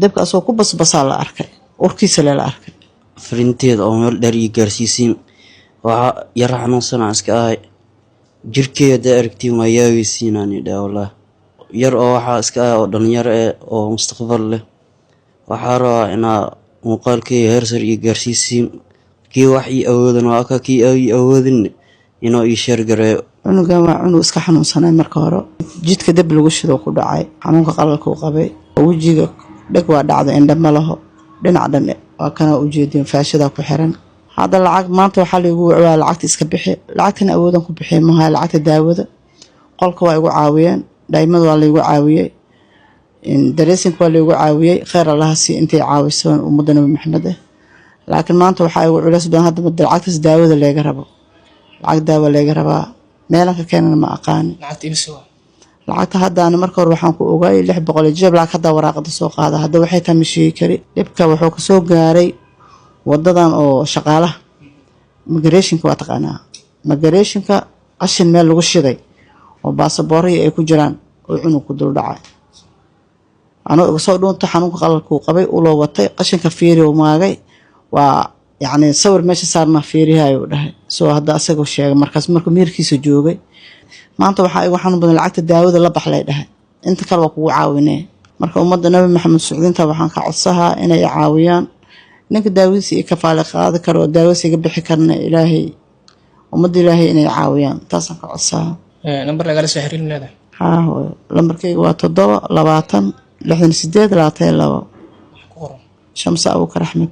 Dabka asagoo ku basbasaa la arkay, urkiisa lela arkay. Farinteeda oo meel dheer ii gaarsiisiin. Waxaa yar xanuunsanaa iska ahay, jirkeeda haddaa aragtiin waa yaaweysiinaan idhaa. Wallaah, yar oo waxaa iska ahay oo dhalinyaro eh oo mustaqbal leh. Waxaa rabaa inaa muuqaalkeyga heer sare ii gaarsiisiin. Kii wax ii awoodan waa ka, kii ii awoodin inuu ii share gareeyo. Cunugan waa cunug iska xanuunsanay. Marka hore jidka dab lagu shido ku dhacay, xanuunka qalalka u qabay. Wejiga dheg waa dhacday, indha ma laho, dhinac dhan waa kana ujeedin, faashadaa ku xiran. Hadda lacag maanta waxaa laigu wacwaa lacagta iska bixi. Lacagtana awoodan ku bixiya maha. Lacagta daawada qolka waa igu caawiyeen, dhaymada waa laygu caawiyey, dareesinka waa laygu caawiyey. Kheyr Allaha sii intay caawiso ummadda Nabi Maxamed ah. Laakiin maanta waxaa igu culeys badan hadda lacagtaas daawada leega rabo. Lacag daawa leega rabaa, meelan ka keenana ma aqaani. Lacagta haddaana marka hore waxaan ku ogaayay 600 jeeb. Lacag haddaa waraaqada soo qaada hadda waxay tahay ma sheegi kari. Dhibka wuxuu kasoo gaaray wadadan oo shaqaalaha migrationka, waa taqaanaa migrationka, qashin meel lagu shiday oo baasaboorihii ay ku jiraan oo cunug ku dul dhacay. Anuu iga soo dhuunta, xanuunka qalalkuu qabay, uloo watay. Qashinka fiiri maagay, waa yacni sawir meesha saarnaa, fiirihaayuu dhahay. Soo hadda asagoo sheegay markaas markuu miirkiisa joogay. Maanta waxaa igu xanuun badan lacagta daawada la baxlay dhahay, inta kale waa kugu caawinee. Marka ummadda Nabi Maxamed socdinta waxaan ka codsahaa inay caawiyaan. Ninka daawadiisa i kafaale qaadi karo oo daawadiisa iga bixi karna, Ilaahay, ummadda Ilaahay inay caawiyaan, taasaan ka codsahaa. Nambar lagala soo xiriir leedahay? Haa hooyo, lambarkayga waa 7 20 68 22. Ku qoran? Shamse Abuukar Axmed.